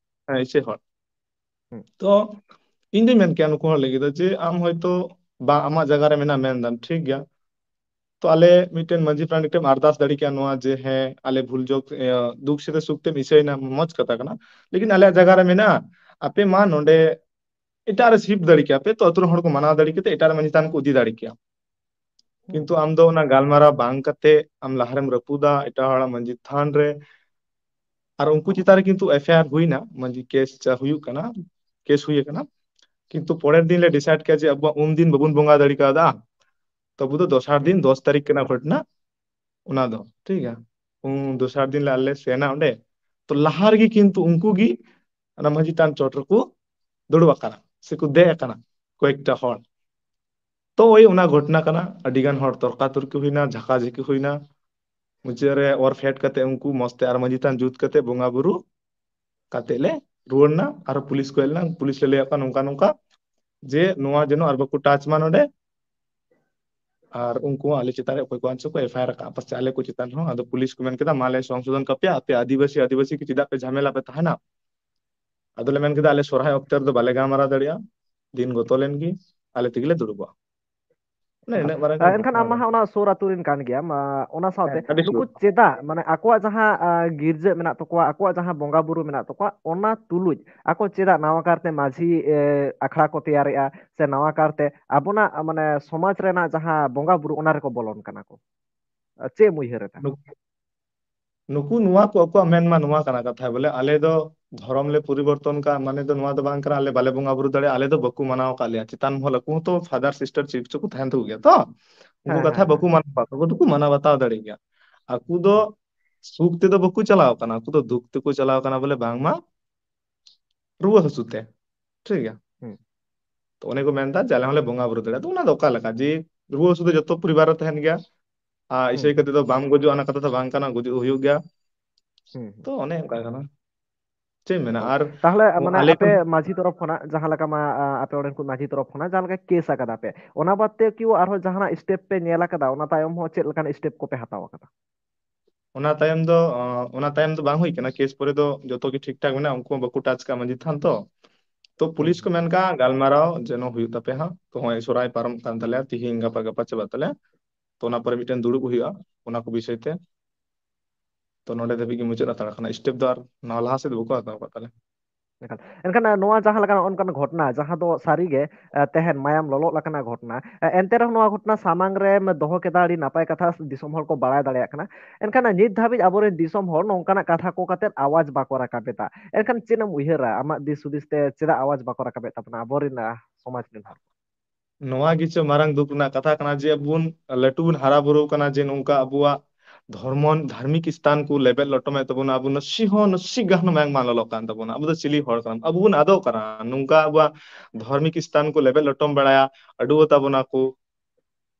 ᱦᱮᱸ, ᱤᱥᱟᱹᱭ ᱦᱚᱲ᱾ ᱦᱩᱸ᱾ ᱛᱚ ᱤᱧ ᱫᱩᱧ ᱢᱮᱱ ᱠᱮᱭᱟ ᱱᱩᱠᱩ ᱦᱚᱲ ᱞᱟᱹᱜᱤᱫ ᱫᱚ ᱡᱮ ᱟᱢ ᱦᱚᱭᱛᱳ ᱵᱟ ᱟᱢᱟᱜ ᱡᱟᱭᱜᱟ ᱨᱮ ᱢᱮᱱᱟᱜ ᱢᱮᱱ ᱫᱟᱢ, ᱴᱷᱤᱠ ᱜᱮᱭᱟ᱾ ᱛᱚ ᱟᱞᱮ ᱢᱤᱫᱴᱮᱱ ᱢᱟᱹᱡᱷᱤ ᱯᱟᱨᱟᱱᱤᱠ ᱴᱷᱮᱱ ᱮᱢ ᱟᱨᱫᱟᱥ ᱫᱟᱲᱮ ᱠᱮᱭᱟ ᱱᱚᱣᱟ ᱡᱮ ᱦᱮᱸ, ᱟᱞᱮ ᱵᱷᱩᱞ ᱡᱚᱜ, ᱤᱭᱟᱹ, ᱫᱩᱠ ᱥᱟᱛᱮ ᱥᱩᱠ ᱛᱮᱢ ᱤᱥᱟᱹᱭᱮᱱᱟ, ᱢᱚᱡᱽ ᱠᱟᱛᱷᱟ ᱠᱟᱱᱟ, ᱞᱮᱠᱤᱱ ᱟᱞᱮᱭᱟᱜ ᱡᱟᱭᱜᱟ ᱨᱮ ᱢᱮᱱᱟᱜᱼᱟ, ᱟᱯᱮ ᱢᱟ ᱱᱚᱰᱮ ᱮᱴᱟᱜ ᱨᱮ ᱥᱤᱯᱴ ᱫᱟᱲᱮ ᱠᱮᱭᱟ ᱯᱮ, ᱛᱚ ᱟᱛᱳ ᱨᱮᱱ ᱦᱚᱲ ᱠᱚ ᱢᱟᱱᱟᱣ ᱫᱟᱲᱮ ᱠᱟᱛᱮ ᱮᱴᱟᱜ ᱨᱮ ᱢᱟᱹᱡᱷᱤ ᱛᱷᱟᱱ ᱠᱚ ᱤᱫᱤ ᱫᱟᱲᱮ ᱠᱮᱭᱟ᱾ ᱠᱤᱱᱛᱩ ᱟᱢ ᱫᱚ ᱚᱱᱟ ᱜᱟᱞᱢᱟᱨᱟᱣ ᱵᱟᱝ ᱠᱟᱛᱮ ᱟᱢ ᱞᱟᱦᱟᱨᱮᱢ ᱨᱟᱹᱯᱩᱫᱟ ᱮᱴᱟᱜ ᱦᱚᱲᱟᱜ ᱢᱟᱹᱡᱷᱤ ᱛᱷᱟᱱ ᱨᱮ, ᱟᱨ ᱩᱱᱠᱩ ᱪᱮᱛᱟᱱ ᱨᱮ ᱠᱤᱱᱛᱩ ᱮᱯᱷ ᱟᱭ ᱟᱨ ᱦᱩᱭᱱᱟ, ᱢᱟᱹᱡᱷᱤ ᱠᱮᱥ ᱪᱟ ᱦᱩᱭᱩᱜ ᱠᱟᱱᱟ, ᱠᱮᱥ ᱦᱩᱭ ᱟᱠᱟᱱᱟ᱾ ᱠᱤᱱᱛᱩ ᱯᱚᱨᱮᱨ ᱫᱤᱱ ᱞᱮ ᱰᱤᱥᱟᱭᱤᱰ ᱠᱮᱫᱟ ᱡᱮ ᱟᱵᱚᱣᱟᱜ ᱩᱱ ᱫᱤᱱ ᱵᱟᱵᱚᱱ ᱵᱚᱸᱜᱟ ᱫᱟᱲᱮ ᱠᱟᱣᱫᱟ, ᱛᱚ ᱟᱵᱚ ᱫᱚ ᱫᱚᱥᱟᱨ ᱫᱤᱱ, ᱦᱩᱸ᱾ ᱫᱚᱥ ᱛᱟᱹᱨᱤᱠᱷ ᱠᱟᱱᱟ ᱜᱷᱚᱴᱱᱟ, ᱚᱱᱟ ᱫᱚ ᱴᱷᱤᱠ ᱜᱮᱭᱟ᱾ ᱩᱱ ᱫᱚᱥᱟᱨ ᱫᱤᱱ ᱞᱮ ᱟᱞᱮ ᱥᱮᱱᱟ ᱚᱸᱰᱮ, ᱛᱚ ᱞᱟᱦᱟ ᱨᱮᱜᱮ ᱠᱤᱱᱛᱩ ᱩᱱᱠᱩ ᱜᱮ ᱚᱱᱟ ᱢᱟᱹᱡᱷᱤ ᱛᱷᱟᱱ ᱪᱚᱴ ᱨᱮᱠᱚ ᱫᱩᱲᱩᱵ ᱟᱠᱟᱱᱟ ᱥᱮᱠᱚ ᱫᱮᱡ ᱟᱠᱟᱱᱟ ᱠᱚᱭᱮᱠᱴᱟ ᱦᱚᱲ᱾ ᱛᱚ ᱳᱭ ᱚᱱᱟ ᱜᱷᱚᱴᱱᱟ ᱠᱟᱱᱟ, ᱟᱹᱰᱤ ᱜᱟᱱ ᱦᱚᱲ ᱛᱚᱨᱠᱟ ᱛᱚᱨᱠᱤ ᱦᱩᱭᱱᱟ, ᱡᱷᱟᱠᱟ ᱡᱷᱤᱠᱤ ᱦᱩᱭᱱᱟ, ᱢᱩᱪᱟᱹᱫ ᱨᱮ ᱚᱨ ᱯᱷᱮᱰ ᱠᱟᱛᱮ ᱩᱱᱠᱩ ᱢᱚᱸᱡᱽ ᱛᱮ ᱟᱨ ᱢᱟᱹᱡᱷᱤ ᱛᱷᱟᱱ ᱡᱩᱛ ᱠᱟᱛᱮ ᱵᱚᱸᱜᱟ ᱵᱩᱨᱩ ᱠᱟᱛᱮ ᱞᱮ ᱨᱩᱣᱟᱹᱲ ᱮᱱᱟ᱾ ᱟᱨ ᱯᱩᱞᱤᱥ ᱠᱚ ᱦᱮᱡ ᱞᱮᱱᱟ, ᱯᱩᱞᱤᱥ ᱞᱮ ᱞᱟᱹᱭᱟᱫ ᱠᱚᱣᱟ ᱱᱚᱝᱠᱟ ᱱᱚᱝᱠᱟ ᱡᱮ ᱱᱚᱣᱟ ᱡᱮᱱᱚ ᱟᱨ ᱵᱟᱠᱚ ᱴᱟᱪ ᱢᱟ ᱱᱚᱰᱮ, ᱟᱨ ᱩᱱᱠᱩ ᱦᱚᱸ ᱟᱞᱮ ᱪᱮᱛᱟᱱ ᱨᱮ ᱚᱠᱚᱭ ᱠᱚ ᱪᱚ ᱠᱚ ᱮᱯᱷ ᱟᱭ ᱟᱨ ᱟᱠᱟᱫᱼᱟ, ᱯᱟᱥᱮ ᱟᱞᱮ ᱠᱚ ᱪᱮᱛᱟᱱ ᱦᱚᱸ᱾ ᱟᱫᱚ ᱯᱩᱞᱤᱥ ᱠᱚ ᱢᱮᱱ ᱠᱮᱫᱟ, "ᱢᱟ ᱞᱮ ᱥᱚᱝᱥᱳᱫᱷᱚᱱ ᱠᱟᱯᱮᱭᱟ, ᱟᱯᱮ ᱟᱹᱫᱤᱵᱟᱹᱥᱤ ᱟᱹᱫᱤᱵᱟᱹᱥᱤ ᱜᱮ ᱪᱮᱫᱟᱜ ᱯᱮ ᱡᱷᱟᱢᱮᱞᱟ ᱯᱮ ᱛᱟᱦᱮᱱᱟ?" ᱟᱫᱚ ᱞᱮ ᱢᱮᱱ ᱠᱮᱫᱟ, "ᱟᱞᱮ ᱥᱚᱨᱦᱟᱭ ᱚᱠᱛᱮ ᱨᱮᱫᱚ ᱵᱟᱞᱮ ᱜᱟᱞᱢᱟᱨᱟᱣ ᱫᱟᱲᱮᱭᱟᱜᱼᱟ, ᱫᱤᱱ ᱜᱚᱛᱚ ᱞᱮᱱ ᱜᱮ, ᱟᱞᱮ ᱛᱮᱜᱮ ᱞᱮ ᱫᱩᱲᱩᱵᱚᱜᱼᱟ᱾" ᱚᱱᱮ ᱤᱱᱟᱹᱜ ᱢᱟᱨᱟᱝ ᱜᱮ ᱮᱱᱠᱷᱟᱱ ᱜᱷᱚᱴᱱᱟ ᱟᱢ ᱢᱟ ᱠᱟᱱᱟ᱾ ᱦᱟᱸᱜ ᱚᱱᱟ ᱥᱩᱨ ᱟᱹᱛᱩ ᱨᱮᱱ ᱠᱟᱱ ᱜᱮᱭᱟᱢ᱾ ᱟᱸ, ᱚᱱᱟ ᱥᱟᱶᱛᱮ ᱦᱮᱸ, ᱟᱹᱰᱤ ᱱᱩᱠᱩ ᱥᱩᱨ᱾ ᱪᱮᱫᱟᱜ, ᱢᱟᱱᱮ, ᱟᱠᱚᱣᱟᱜ ᱡᱟᱦᱟᱸ, ᱟᱸ, ᱜᱤᱨᱡᱟᱹ ᱢᱮᱱᱟᱜ ᱛᱟᱠᱚᱣᱟ, ᱟᱠᱚᱣᱟᱜ ᱡᱟᱦᱟᱸ ᱵᱚᱸᱜᱟ ᱵᱩᱨᱩ ᱢᱮᱱᱟᱜ ᱛᱟᱠᱚᱣᱟ, ᱚᱱᱟ ᱛᱩᱞᱩᱡ ᱟᱠᱚ ᱪᱮᱫᱟᱜ ᱱᱟᱣᱟ ᱠᱟᱨᱛᱮ ᱢᱟᱹᱡᱷᱤ, ᱮ, ᱟᱠᱷᱲᱟ ᱠᱚ ᱛᱮᱭᱟᱨᱮᱜᱼᱟ, ᱥᱮ ᱱᱟᱣᱟ ᱠᱟᱨᱛᱮ ᱟᱵᱚᱱᱟᱜ, ᱢᱟᱱᱮ, ᱥᱚᱢᱟᱡᱽ ᱨᱮᱱᱟᱜ ᱡᱟᱦᱟᱸ ᱵᱚᱸᱜᱟ ᱵᱩᱨᱩ, ᱚᱱᱟ ᱨᱮᱠᱚ ᱵᱚᱞᱚᱱ ᱠᱟᱱᱟ ᱠᱚ? ᱟᱨ ᱪᱮᱫ ᱮᱢ ᱩᱭᱦᱟᱹᱨ ᱮᱫᱟ? ᱱᱩᱠ-, ᱱᱩᱠᱩ ᱱᱚᱣᱟ ᱠᱚ ᱟᱠᱚᱣᱟᱜ ᱢᱮᱱ ᱢᱟ ᱱᱚᱣᱟ ᱠᱟᱱᱟ ᱠᱟᱛᱷᱟ, ᱵᱚᱞᱮ, ᱟᱞᱮ ᱫᱚ ᱫᱷᱚᱨᱚᱢ ᱞᱮ ᱯᱚᱨᱤᱵᱚᱨᱛᱚᱱ ᱠᱟᱜ, ᱢᱟᱱᱮ ᱫᱚ ᱱᱚᱣᱟ ᱫᱚ ᱵᱟᱝ ᱠᱟᱱᱟ, ᱟᱞᱮ ᱵᱟᱞᱮ ᱵᱚᱸᱜᱟ ᱵᱩᱨᱩ ᱫᱟᱲᱮᱭᱟᱜᱼᱟ, ᱟᱞᱮ ᱫᱚ ᱵᱟᱠᱚ ᱢᱟᱱᱟᱣ ᱟᱠᱟᱫ ᱞᱮᱭᱟ᱾ ᱪᱮᱛᱟᱱ ᱢᱚᱦᱚᱞ ᱟᱠᱚ ᱦᱚᱸᱛᱚ ᱯᱷᱟᱫᱟᱨ ᱥᱤᱥᱴᱟᱨ ᱪᱤᱯ ᱪᱚ ᱠᱚ ᱛᱟᱦᱮᱱ ᱛᱟᱠᱚ ᱜᱮᱭᱟ ᱛᱚ, ᱩᱱᱠᱩ ᱦᱮᱸ, ᱠᱟᱛᱷᱟ ᱦᱮᱸ, ᱵᱟᱠᱚ ᱦᱮᱸ᱾ ᱢᱟᱱᱟᱣ ᱵᱟᱛᱟᱣ, ᱟᱠᱚ ᱫᱚᱠᱚ ᱢᱟᱱᱟᱣ ᱵᱟᱛᱟᱣ ᱫᱟᱲᱮᱭᱟᱜ ᱜᱮᱭᱟ᱾ ᱟᱠᱚ ᱫᱚ ᱥᱩᱠ ᱛᱮᱫᱚ ᱵᱟᱠᱚ ᱪᱟᱞᱟᱣ ᱠᱟᱱᱟ, ᱟᱠᱚ ᱫᱚ ᱫᱩᱠ ᱛᱮᱠᱚ ᱪᱟᱞᱟᱣ ᱠᱟᱱᱟ, ᱵᱚᱞᱮ, ᱵᱟᱝᱢᱟ ᱨᱩᱣᱟᱹ ᱦᱟᱹᱥᱩ ᱛᱮ, ᱴᱷᱤᱠ ᱜᱮᱭᱟ᱾ ᱦᱩᱸ᱾ ᱛᱚ ᱚᱱᱮ ᱠᱚ ᱢᱮᱱᱫᱟ ᱡᱮ ᱟᱞᱮ ᱦᱚᱸᱞᱮ ᱵᱚᱸᱜᱟ ᱵᱩᱨᱩ ᱫᱟᱲᱮᱭᱟᱜᱼᱟ᱾ ᱛᱚ ᱚᱱᱟ ᱫᱚ ᱚᱠᱟ ᱞᱮᱠᱟ ᱡᱮ ᱨᱩᱣᱟᱹ ᱦᱟᱹᱥᱩ ᱫᱚ ᱡᱚᱛᱚ ᱯᱚᱨᱤᱵᱟᱨ ᱨᱮ ᱛᱟᱦᱮᱱ ᱜᱮᱭᱟ, ᱟᱨ ᱦᱩᱸ᱾ ᱤᱥᱟᱹᱭ ᱠᱟᱛᱮ ᱫᱚ ᱵᱟᱢ ᱜᱚᱡᱚᱜᱼᱟ, ᱚᱱᱟ ᱠᱟᱛᱷᱟ ᱫᱚ ᱵᱟᱝ ᱠᱟᱱᱟ, ᱜᱚᱡᱚᱜ ᱦᱩᱭᱩᱜ ᱜᱮᱭᱟ᱾ ᱦᱩᱸ, ᱦᱩᱸ᱾ ᱛᱚ ᱚᱱᱮ ᱚᱱᱠᱟ ᱠᱟᱱᱟ᱾ ᱪᱮᱫ ᱮᱢ ᱢᱮᱱᱟ? ᱦᱳᱭ᱾ ᱟᱨ ᱛᱟᱦᱞᱮ, ᱢᱟᱱᱮ, ᱟᱞᱮ ᱟᱯᱮ ᱠᱷᱚᱱ ᱢᱟᱹᱡᱷᱤ ᱛᱚᱨᱚᱯ ᱠᱷᱚᱱᱟᱜ ᱡᱟᱦᱟᱸ ᱞᱮᱠᱟ ᱢᱟ, ᱟ, ᱟᱯᱮ ᱚᱸᱰᱮᱱ ᱠᱚ ᱢᱟᱹᱡᱷᱤ ᱛᱚᱨᱚᱯ ᱠᱷᱚᱱᱟᱜ ᱡᱟᱦᱟᱸ ᱞᱮᱠᱟ ᱠᱮᱥ ᱟᱠᱟᱫᱟ ᱯᱮ, ᱚᱱᱟ ᱵᱟᱫ ᱛᱮ ᱠᱤ ᱟᱨᱦᱚᱸ ᱡᱟᱦᱟᱱᱟᱜ ᱥᱴᱮᱯ ᱯᱮ ᱧᱮᱞ ᱟᱠᱟᱫᱟ? ᱚᱱᱟ ᱛᱟᱭᱚᱢ ᱦᱚᱸ ᱪᱮᱫ ᱞᱮᱠᱟᱱ ᱥᱴᱮᱯ ᱠᱚᱯᱮ ᱦᱟᱛᱟᱣ ᱟᱠᱟᱫᱟ? ᱚᱱᱟ ᱛᱟᱭᱚᱢ ᱫᱚ, ᱚ, ᱚᱱᱟ ᱛᱟᱭᱚᱢ ᱫᱚ ᱵᱟᱝ ᱦᱩᱭ ᱠᱟᱱᱟ᱾ ᱠᱮᱥ ᱯᱚᱨᱮ ᱫᱚ ᱡᱚᱛᱚ ᱜᱮ ᱴᱷᱤᱠ ᱴᱷᱟᱠ ᱢᱮᱱᱟᱜᱼᱟ, ᱩᱱᱠᱩ ᱦᱚᱸ ᱵᱟᱠᱚ ᱴᱟᱪ ᱠᱟᱜᱼᱟ ᱢᱟᱹᱡᱷᱤ ᱛᱷᱟᱱ ᱛᱚ᱾ ᱛᱚ ᱯᱩᱞᱤᱥ ᱦᱩᱸ᱾ ᱠᱚ ᱢᱮᱱ ᱠᱟᱜᱼᱟ, ᱜᱟᱞᱢᱟᱨᱟᱣ ᱡᱮᱱᱚ ᱦᱩᱭᱩᱜ ᱛᱟᱯᱮ ᱦᱟᱸᱜ᱾ ᱛᱚ ᱦᱚᱸᱜᱼᱚᱭ ᱥᱚᱨᱦᱟᱭ ᱯᱟᱨᱚᱢ ᱠᱟᱱ ᱛᱟᱞᱮᱭᱟ, ᱛᱤᱦᱤᱧ ᱜᱟᱯᱟ, ᱜᱟᱯᱟ ᱪᱟᱵᱟᱜ ᱛᱟᱞᱮᱭᱟ᱾ ᱛᱚ ᱚᱱᱟ ᱯᱚᱨᱮ ᱢᱤᱫᱴᱮᱱ ᱫᱩᱲᱩᱵ ᱦᱩᱭᱩᱜᱼᱟ ᱚᱱᱟ ᱠᱚ ᱵᱤᱥᱚᱭ ᱛᱮ᱾ ᱛᱚ ᱱᱚᱰᱮ ᱫᱷᱟᱹᱵᱤᱡ ᱜᱮ ᱢᱩᱪᱟᱹᱫ ᱦᱟᱛᱟᱲ ᱠᱟᱱᱟ, ᱥᱴᱮᱯ ᱫᱚ ᱟᱨ ᱱᱚᱣᱟ ᱞᱟᱦᱟ ᱥᱮᱫ ᱫᱚ ᱵᱟᱠᱚ ᱦᱟᱛᱟᱣ ᱠᱟᱫ ᱛᱟᱞᱮ᱾ ᱮᱱᱠᱷᱟᱱ, ᱮᱱᱠᱷᱟᱱ, ᱱᱚᱣᱟ ᱡᱟᱦᱟᱸ ᱞᱮᱠᱟᱱᱟᱜ ᱚᱱᱠᱟᱱ ᱜᱷᱚᱴᱚᱱᱟ, ᱡᱟᱦᱟᱸ ᱫᱚ ᱥᱟᱹᱨᱤᱜᱮ, ᱮ, ᱛᱮᱦᱮᱧ ᱢᱟᱭᱟᱢ ᱞᱚᱞᱚᱜ ᱞᱮᱠᱟᱱᱟᱜ ᱜᱷᱚᱴᱚᱱᱟ, ᱮ, ᱮᱱᱛᱮ ᱨᱮᱦᱚᱸ ᱱᱚᱣᱟ ᱜᱷᱚᱴᱚᱱᱟ ᱥᱟᱢᱟᱝ ᱨᱮᱢ ᱫᱚᱦᱚ ᱠᱮᱫᱟ, ᱟᱹᱰᱤ ᱱᱟᱯᱟᱭ ᱠᱟᱛᱷᱟ, ᱫᱤᱥᱚᱢ ᱦᱚᱲ ᱠᱚ ᱵᱟᱲᱟᱭ ᱫᱟᱲᱮᱭᱟᱜ ᱠᱟᱱᱟ᱾ ᱮᱱᱠᱷᱟᱱ ᱱᱤᱛ ᱫᱷᱟᱹᱵᱤᱡ ᱟᱵᱚᱨᱮᱱ ᱫᱤᱥᱚᱢ ᱦᱚᱲ ᱱᱚᱝᱠᱟᱱᱟᱜ ᱠᱟᱛᱷᱟ ᱠᱚ ᱠᱟᱛᱮᱫ ᱟᱣᱟᱡᱽ ᱵᱟᱠᱚ ᱨᱟᱠᱟᱵ ᱮᱫᱟ᱾ ᱮᱱᱠᱷᱟᱱ ᱪᱮᱫ ᱮᱢ ᱩᱭᱦᱟᱹᱨᱟ, ᱟᱢᱟᱜ ᱫᱤᱥ ᱦᱩᱫᱤᱥ ᱛᱮ ᱪᱮᱫᱟᱜ ᱟᱣᱟᱡᱽ ᱵᱟᱠᱚ ᱨᱟᱠᱟᱵᱮᱫ ᱛᱟᱵᱚᱱᱟ ᱟᱵᱚᱨᱮᱱ, ᱟ, ᱥᱚᱢᱟᱡᱽ ᱨᱮᱱ ᱦᱚᱲ? ᱱᱚᱣᱟ ᱜᱮᱪᱚ ᱢᱟᱨᱟᱝ ᱫᱩᱠ ᱨᱮᱱᱟᱜ ᱠᱟᱛᱷᱟ ᱠᱟᱱᱟ ᱡᱮ ᱟᱵᱚ ᱵᱚᱱ ᱞᱟᱹᱴᱩ ᱵᱚᱱ ᱦᱟᱨᱟ ᱵᱩᱨᱩ ᱠᱟᱱᱟ ᱡᱮ ᱱᱚᱝᱠᱟ ᱟᱵᱚᱣᱟᱜ ᱫᱷᱚᱨᱢᱚ, ᱫᱷᱟᱨᱢᱤᱠ ᱥᱛᱷᱟᱱ ᱠᱚ ᱞᱮᱵᱮᱫ ᱞᱚᱴᱚᱢᱮᱫ ᱛᱟᱵᱚᱱᱟ, ᱟᱵᱚ ᱱᱟᱥᱮ ᱦᱚᱸ, ᱱᱟᱥᱮ ᱜᱟᱱ ᱦᱚᱸ ᱢᱟᱭᱟᱝ ᱵᱟᱝ ᱞᱚᱞᱚᱜ ᱠᱟᱱ ᱛᱟᱵᱚᱱᱟ᱾ ᱟᱵᱚ ᱫᱚ ᱪᱤᱞᱤ ᱦᱚᱲ ᱠᱟᱱᱟ? ᱟᱵᱚ ᱵᱚᱱ ᱟᱫᱚᱜ ᱠᱟᱱᱟ᱾ ᱱᱚᱝᱠᱟ ᱟᱵᱚᱣᱟᱜ ᱫᱷᱟᱨᱢᱤᱠ ᱥᱛᱷᱟᱱ ᱠᱚ ᱞᱮᱵᱮᱫ ᱞᱚᱴᱚᱢ ᱵᱟᱲᱟᱭᱟ, ᱟᱹᱰᱩ ᱛᱟᱵᱚᱱᱟ ᱠᱚ,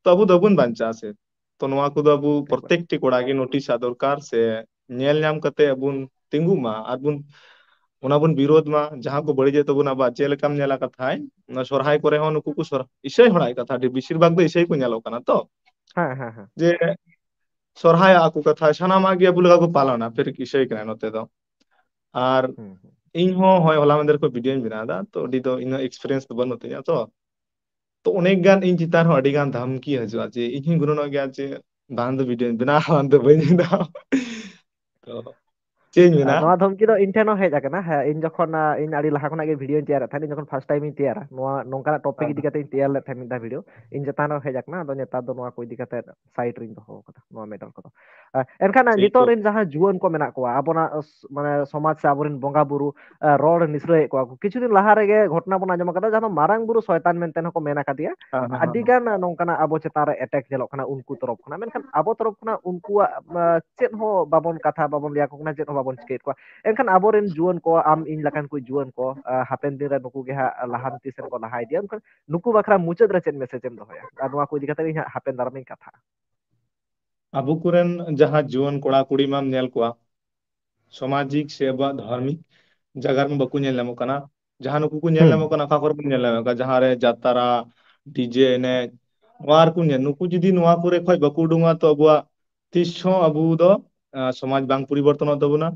ᱛᱚ ᱟᱵᱚ ᱫᱚ ᱵᱟᱵᱚᱱ ᱵᱟᱧᱪᱟᱜᱼᱟ ᱥᱮ? ᱛᱚ ᱱᱚᱣᱟ ᱠᱚᱫᱚ ᱟᱵᱚ ᱮᱠᱵᱟᱨᱮ᱾ ᱯᱨᱚᱛᱮᱠᱴᱤ ᱠᱚᱲᱟ ᱜᱮ ᱱᱳᱴᱤᱥ ᱟᱜ ᱫᱚᱨᱠᱟᱨ ᱥᱮ ᱧᱮᱞ ᱧᱟᱢ ᱠᱟᱛᱮ ᱟᱵᱚ ᱵᱚᱱ ᱛᱤᱸᱜᱩᱜ ᱢᱟ ᱟᱨ ᱵᱚᱱ ᱚᱱᱟ ᱵᱚᱱ ᱵᱤᱨᱳᱫᱷ ᱢᱟ, ᱡᱟᱦᱟᱸ ᱠᱚ ᱵᱟᱹᱲᱤᱡᱮᱫ ᱛᱟᱵᱚᱱᱟ᱾ ᱟᱵᱚᱣᱟᱜ ᱪᱮᱫ ᱞᱮᱠᱟᱢ ᱧᱮᱞᱟ ᱠᱟᱛᱷᱟᱭ, ᱚᱱᱟ ᱥᱚᱨᱦᱟᱭ ᱠᱚᱨᱮ ᱦᱚᱸ ᱱᱩᱠᱩ ᱠᱚ ᱥᱚᱨ-, ᱤᱥᱟᱹᱭ ᱦᱚᱲᱟᱜ ᱠᱟᱛᱷᱟ, ᱟᱹᱰᱤ ᱵᱮᱥᱤᱨ ᱵᱷᱟᱜᱽ ᱫᱚ ᱤᱥᱟᱹᱭ ᱠᱚ ᱧᱮᱞᱚᱜ ᱠᱟᱱᱟ ᱛᱚ, ᱦᱮᱸ, ᱦᱮᱸ, ᱦᱮᱸ᱾ ᱡᱮ ᱥᱚᱨᱦᱟᱭᱚᱜᱼᱟ ᱠᱚ ᱠᱟᱛᱷᱟ, ᱥᱟᱱᱟᱢᱟᱜ ᱜᱮ ᱟᱵᱚ ᱞᱮᱠᱟ ᱠᱚ ᱯᱟᱞᱚᱱᱟ, ᱯᱷᱤᱨ ᱤᱥᱟᱹᱭ ᱠᱟᱱᱟ ᱱᱚᱛᱮ ᱫᱚ᱾ ᱟᱨ ᱦᱩᱸ, ᱦᱩᱸ᱾ ᱤᱧ ᱦᱚᱸ ᱦᱚᱸᱜᱼᱚᱭ ᱦᱚᱞᱟ ᱢᱟᱫᱷᱮᱨ ᱠᱷᱚᱱ ᱵᱷᱤᱰᱤᱭᱳᱧ ᱵᱮᱱᱟᱣ ᱮᱫᱟ, ᱛᱚ ᱟᱹᱰᱤ ᱫᱚ ᱤᱧᱟᱹᱜ ᱮᱠᱥᱯᱤᱨᱤᱭᱮᱱᱥ ᱫᱚ ᱵᱟᱹᱱᱩᱜ ᱛᱤᱧᱟ ᱛᱚ᱾ ᱛᱚ ᱚᱱᱮᱠ ᱜᱟᱱ ᱤᱧ ᱪᱮᱛᱟᱱ ᱨᱮᱦᱚᱸ ᱟᱹᱰᱤ ᱜᱟᱱ ᱫᱷᱟᱢᱠᱤ ᱦᱤᱡᱩᱜᱼᱟ ᱡᱮ ᱤᱧ ᱦᱚᱸᱧ ᱜᱩᱱᱟᱹᱱᱚᱜ ᱜᱮᱭᱟ ᱡᱮ ᱵᱟᱝ ᱫᱚ ᱵᱷᱤᱰᱤᱭᱳᱧ ᱵᱮᱱᱟᱣᱟ, ᱵᱟᱝ ᱫᱚ ᱵᱟᱹᱧ ᱵᱮᱱᱟᱣᱟ᱾ ᱛᱚ ᱪᱮᱫ ᱤᱧ ᱟᱨ ᱢᱮᱱᱟ? ᱱᱚᱣᱟ ᱫᱷᱚᱢᱠᱤ ᱫᱚ ᱤᱧ ᱴᱷᱮᱱ ᱦᱚᱸ ᱦᱮᱡ ᱟᱠᱟᱱᱟ᱾ ᱦᱮᱸ, ᱤᱧ ᱡᱚᱠᱷᱚᱱ, ᱟ, ᱤᱧ ᱟᱹᱰᱤ ᱞᱟᱦᱟ ᱠᱷᱚᱱᱟᱜ ᱜᱮ ᱵᱷᱤᱰᱤᱭᱳᱧ ᱛᱮᱭᱟᱨᱮᱫ ᱛᱟᱦᱮᱸᱫ, ᱤᱧ ᱡᱚᱠᱷᱚᱱ ᱯᱷᱟᱥᱴ ᱴᱟᱭᱤᱢ ᱤᱧ ᱛᱮᱭᱟᱨᱟ, ᱱᱚᱣᱟ ᱱᱚᱝᱠᱟᱱᱟᱜ ᱴᱚᱯᱤᱠ ᱦᱮᱸ, ᱤᱫᱤ ᱦᱮᱸ᱾ ᱠᱟᱛᱮ ᱤᱧ ᱛᱮᱭᱟᱨ ᱞᱮᱫ ᱛᱟᱦᱮᱸᱫ ᱢᱤᱫ ᱫᱷᱟᱣ ᱵᱷᱤᱰᱤᱭᱳ, ᱤᱧ ᱪᱮᱛᱟᱱ ᱨᱮᱦᱚᱸ ᱦᱮᱡ ᱟᱠᱟᱱᱟ᱾ ᱟᱫᱚ ᱱᱮᱛᱟᱨ ᱫᱚ ᱱᱚᱣᱟ ᱠᱚ ᱤᱫᱤ ᱠᱟᱛᱮ ᱥᱟᱭᱤᱰ ᱨᱤᱧ ᱫᱚᱦᱚ ᱟᱠᱟᱫᱟ, ᱱᱚᱣᱟ ᱢᱮᱴᱟᱨ ᱠᱚᱫᱚ᱾ ᱟ, ᱮᱱᱠᱷᱟᱱ ᱥᱮᱭ ᱱᱤᱛᱚᱜ ᱛᱚ᱾ ᱨᱮᱱ ᱡᱟᱦᱟᱸ ᱡᱩᱣᱟᱹᱱ ᱠᱚ ᱢᱮᱱᱟᱜ ᱠᱚᱣᱟ, ᱟᱵᱚᱱᱟᱜ ᱥ-, ᱢᱟᱱᱮ ᱥᱚᱢᱟᱡᱽ ᱥᱮ ᱟᱵᱚᱨᱮᱱ ᱵᱚᱸᱜᱟ ᱵᱩᱨᱩ, ᱟ, ᱨᱚᱲ ᱱᱤᱥᱲᱟᱹᱭᱮᱫ ᱠᱚᱣᱟ ᱠᱚ᱾ ᱠᱤᱪᱷᱩ ᱫᱤᱱ ᱞᱟᱦᱟ ᱨᱮᱜᱮ ᱜᱷᱚᱴᱚᱱᱟ ᱵᱚᱱ ᱟᱸᱡᱚᱢ ᱟᱠᱟᱫᱟ, ᱡᱟᱦᱟᱸ ᱫᱚ ᱢᱟᱨᱟᱝ ᱵᱩᱨᱩ ᱥᱚᱭᱛᱟᱱ ᱢᱮᱱᱛᱮ ᱦᱚᱸᱠᱚ ᱢᱮᱱ ᱟᱠᱟᱫᱮᱭᱟ᱾ ᱦᱮᱸ, ᱦᱮᱸ, ᱦᱮᱸ, ᱟᱹᱰᱤ ᱦᱮᱸ᱾ ᱜᱟᱱ ᱱᱚᱝᱠᱟᱱᱟᱜ ᱟᱵᱚ ᱪᱮᱛᱟᱱ ᱨᱮ ᱮᱴᱮᱠ ᱧᱮᱞᱚᱜ ᱠᱟᱱᱟ ᱩᱱᱠᱩ ᱛᱚᱨᱚᱯ ᱠᱷᱚᱱᱟᱜ᱾ ᱢᱮᱱᱠᱷᱟᱱ ᱟᱵᱚ ᱛᱚᱨᱚᱯ ᱠᱷᱚᱱᱟᱜ ᱩᱱᱠᱩᱣᱟᱜ, ᱟ, ᱪᱮᱫ ᱦᱚᱸ ᱵᱟᱵᱚᱱ ᱠᱟᱛᱷᱟ ᱵᱟᱵᱚᱱ ᱞᱟᱹᱭ ᱟᱠᱚ ᱠᱟᱱᱟ, ᱪᱮᱫ ᱦᱚᱸ ᱵᱟᱵᱚᱱ ᱪᱤᱠᱟᱹᱭᱮᱫ ᱠᱚᱣᱟ᱾ ᱮᱱᱠᱷᱟᱱ ᱟᱵᱚᱨᱮᱱ ᱡᱩᱣᱟᱹᱱ ᱠᱚ, ᱟᱢ ᱤᱧ ᱞᱮᱠᱟᱱ ᱠᱚ ᱡᱩᱣᱟᱹᱱ ᱠᱚ, ᱟ, ᱦᱟᱯᱮᱱ ᱫᱤᱱ ᱨᱮ ᱱᱩᱠᱩ ᱜᱮ ᱦᱟᱸᱜ ᱞᱟᱦᱟᱱᱛᱤ ᱥᱮᱫ ᱠᱚ ᱞᱟᱦᱟ ᱤᱫᱤᱭᱟ, ᱢᱮᱱᱠᱷᱟᱱ ᱱᱩᱠᱩ ᱵᱟᱠᱷᱨᱟ ᱢᱩᱪᱟᱹᱫ ᱨᱮ ᱪᱮᱫ ᱢᱮᱥᱮᱡᱽ ᱮᱢ ᱫᱚᱦᱚᱭᱟ? ᱟᱨ ᱱᱚᱣᱟ ᱠᱚ ᱤᱫᱤ ᱠᱟᱛᱮ ᱜᱮ ᱦᱟᱸᱜ ᱦᱟᱯᱮᱱ ᱫᱟᱨᱟᱢ ᱤᱧ ᱠᱟᱛᱷᱟᱜᱼᱟ᱾ ᱟᱵᱚ ᱠᱚᱨᱮᱱ ᱡᱟᱦᱟᱸ ᱡᱩᱣᱟᱹᱱ ᱠᱚᱲᱟ ᱠᱩᱲᱤ ᱢᱟᱢ ᱧᱮᱞ ᱠᱚᱣᱟ, ᱥᱟᱢᱟᱡᱤᱠ ᱥᱮ ᱟᱵᱚᱣᱟᱜ ᱫᱷᱟᱨᱢᱤᱠ ᱡᱟᱭᱜᱟ ᱨᱮᱢᱟ ᱵᱟᱠᱚ ᱧᱮᱞ ᱧᱟᱢᱚᱜ ᱠᱟᱱᱟ᱾ ᱡᱟᱦᱟᱸ ᱱᱩᱠᱩ ᱠᱚ ᱧᱮᱞ ᱦᱩᱸ᱾ ᱧᱟᱢᱚᱜ ᱠᱟᱱᱟ, ᱚᱠᱟ ᱠᱚᱨᱮ ᱵᱚᱱ ᱧᱮᱞ ᱧᱟᱢᱚᱜ ᱠᱟᱱᱟ, ᱡᱟᱦᱟᱸ ᱨᱮ ᱡᱟᱛᱨᱟ, ᱰᱤᱡᱮ ᱮᱱᱮᱡ, ᱱᱚᱣᱟ ᱨᱮᱠᱚ ᱧᱮᱞ, ᱱᱩᱠᱩ ᱡᱩᱫᱤ ᱱᱚᱣᱟ ᱠᱚᱨᱮ ᱠᱷᱚᱡ ᱵᱟᱠᱚ ᱩᱰᱩᱝᱚᱜᱼᱟ, ᱛᱚ ᱟᱵᱚᱣᱟᱜ ᱛᱤᱥ ᱦᱚᱸ ᱟᱵᱚ ᱫᱚ, ᱟ, ᱥᱚᱢᱟᱡᱽ ᱵᱟᱝ ᱯᱚᱨᱤᱵᱚᱨᱛᱚᱱᱚᱜ ᱛᱟᱵᱚᱱᱟ᱾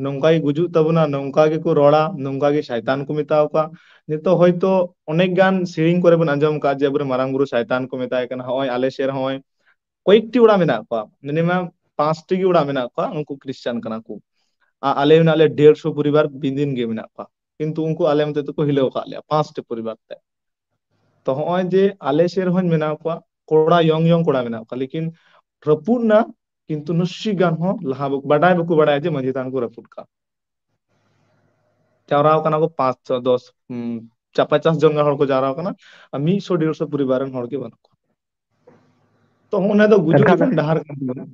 ᱱᱚᱝᱠᱟ ᱜᱮ ᱜᱩᱡᱩᱜ ᱛᱟᱵᱚᱱᱟ, ᱱᱚᱝᱠᱟ ᱜᱮᱠᱚ ᱨᱚᱲᱟ, ᱱᱚᱝᱠᱟ ᱜᱮ ᱥᱟᱭᱛᱟᱱ ᱠᱚ ᱢᱮᱛᱟᱣ ᱠᱚᱣᱟ᱾ ᱱᱤᱛᱚᱜ ᱦᱚᱭᱛᱳ ᱚᱱᱮᱠ ᱜᱟᱱ ᱥᱮᱨᱮᱧ ᱠᱚᱨᱮ ᱵᱚᱱ ᱟᱸᱡᱚᱢ ᱠᱟᱜᱼᱟ ᱡᱮ ᱟᱵᱚᱨᱮᱱ ᱢᱟᱨᱟᱝ ᱵᱩᱨᱩ ᱥᱟᱭᱛᱟᱱ ᱠᱚ ᱢᱮᱛᱟᱭ ᱠᱟᱱᱟ᱾ ᱦᱚᱸᱜᱼᱚᱭ ᱟᱞᱮ ᱥᱮᱫ ᱨᱮ ᱦᱚᱸᱜᱼᱚᱭ ᱠᱚᱭᱮᱠᱴᱤ ᱚᱲᱟᱜ ᱢᱮᱱᱟᱜ ᱠᱚᱣᱟ, ᱢᱤᱱᱤᱢᱟᱢ ᱯᱟᱸᱪᱴᱤ ᱜᱮ ᱚᱲᱟᱜ ᱢᱮᱱᱟᱜ ᱠᱚᱣᱟ, ᱩᱱᱠᱩ ᱠᱷᱨᱤᱥᱪᱟᱱ ᱠᱟᱱᱟ ᱠᱚ᱾ ᱟᱨ ᱟᱞᱮ ᱢᱮᱱᱟᱜ ᱞᱮᱭᱟ ᱰᱮᱲᱥᱚ ᱯᱚᱨᱤᱵᱟᱨ ᱵᱤᱫᱤᱱ ᱜᱮ ᱢᱮᱱᱟᱜ ᱠᱚᱣᱟ᱾ ᱠᱤᱱᱛᱩ ᱩᱱᱠᱩ ᱟᱞᱮ ᱚᱱᱛᱮ ᱛᱮᱠᱚ ᱦᱤᱞᱟᱹᱣ ᱟᱠᱟᱫ ᱞᱮᱭᱟ ᱯᱟᱸᱪᱴᱤ ᱯᱚᱨᱤᱵᱟᱨ ᱛᱮ᱾ ᱛᱚ ᱦᱚᱸᱜᱼᱚᱭ ᱡᱮ ᱟᱞᱮ ᱥᱮᱫ ᱨᱮᱦᱚᱸᱧ ᱢᱮᱱᱟᱜ ᱠᱚᱣᱟ, ᱠᱚᱲᱟ ᱭᱚᱝ ᱭᱚᱝ ᱠᱚᱲᱟ ᱢᱮᱱᱟᱜ ᱠᱚᱣᱟ, ᱞᱮᱠᱤᱱ ᱨᱟᱹᱯᱩᱫ ᱱᱟ, ᱠᱤᱱᱛᱩ ᱱᱩᱥᱤ ᱜᱟᱱ ᱦᱚᱸ ᱞᱟᱦᱟ ᱵᱟᱠᱚ ᱵᱟᱰᱟᱭ, ᱵᱟᱠᱚ ᱵᱟᱰᱟᱭᱟ ᱡᱮ ᱢᱟᱹᱡᱷᱤ ᱛᱷᱟᱱ ᱠᱚ ᱨᱟᱹᱯᱩᱫ ᱠᱟᱜ᱾ ᱡᱟᱣᱨᱟ ᱠᱟᱱᱟ ᱠᱚ ᱯᱟᱸᱪ ᱥᱚ, ᱫᱚᱥ, ᱦᱩᱸ, ᱪᱟ ᱯᱚᱪᱟᱥ ᱡᱚᱱ ᱜᱟᱱ ᱦᱚᱲ ᱠᱚ ᱡᱟᱣᱨᱟ ᱠᱟᱱᱟ, ᱟᱨ ᱢᱤᱫ ᱥᱚ ᱰᱮᱲ ᱥᱚ ᱯᱚᱨᱤᱵᱟᱨ ᱨᱮᱱ ᱦᱚᱲ ᱜᱮ ᱵᱟᱹᱱᱩᱜ ᱠᱚᱣᱟ᱾ ᱛᱚ ᱦᱚᱸᱜᱼᱚ ᱱᱚᱣᱟ ᱫᱚ ᱜᱩᱡᱩᱜ ᱮᱱᱠᱷᱟᱱ ᱞᱮᱠᱟᱱ ᱰᱟᱦᱟᱨ ᱠᱟᱱ ᱛᱟᱵᱚᱱᱟ᱾